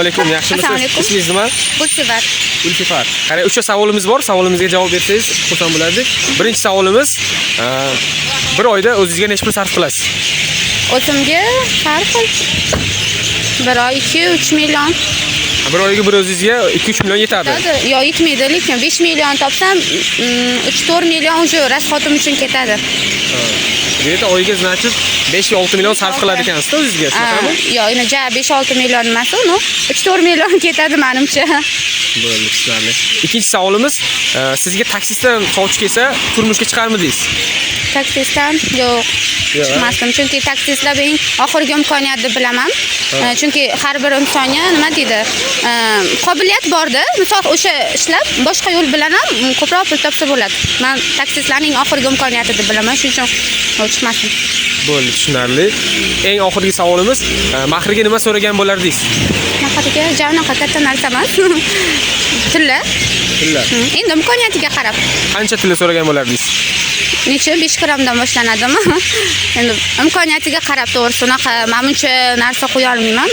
Alaykum, yaxshimisiz? Assalomu alaykum. Ismingiz nima? Gulsifat. Gulsifat. Qarang, uchta savolimiz bor. Savolimizga javob bersangiz xursand bo'lardik. Birinchi savolimiz, bir oyda o'zingizga necha pul sarf qilasiz? O'zimga har xil. Bir oy 2-3 million. Bir oyga bir o'zingizga 2-3 million yetadi. Yo, yetmaydi, lekin 5 million topsam, 3-4 million уже расход im uchun ketadi. Где-то oyiga, значит, 5-6 million sarf qiladi ekansizda o'zingizga, shunaqami? Yo, endi ja 5-6 million emas, ну, 3-4 million ketadi menimcha. Bo'ldi, tushunarli. Ikkinchi savolimiz, sizga taksistdan sovchi kelsa, turmushga chiqarmidingiz? Taksistdan yo'q. Yo'q, Chiqmasdim, chunki taksistlar eng oxirgi imkoniyat deb bilaman. Chunki har bir insonga, nima deydi, qobiliyat borda, misol, o'sha ishlab boshqa yo'l bilan ham ko'proq pul topsa bo'ladi. Man taksistlarning oxirgi imkoniyati deb bilaman, shuning uchun yo'q, chiqmasdim. Bo'ldi, tushunarli. Eng oxirgi savolimiz, mahriga nima so'ragan bo'lardingiz? Mahriga ja unaqa katta narsa emas. Tilla. Tilla. Endi imkoniyatiga qarab. Qancha tilla so'ragan bo'lardingiz? Necha, 5 grammdan boshlanadimi? Endi imkoniyatiga qarab, to'g'risi, unaqa manimcha narsa qo'ya olmayman.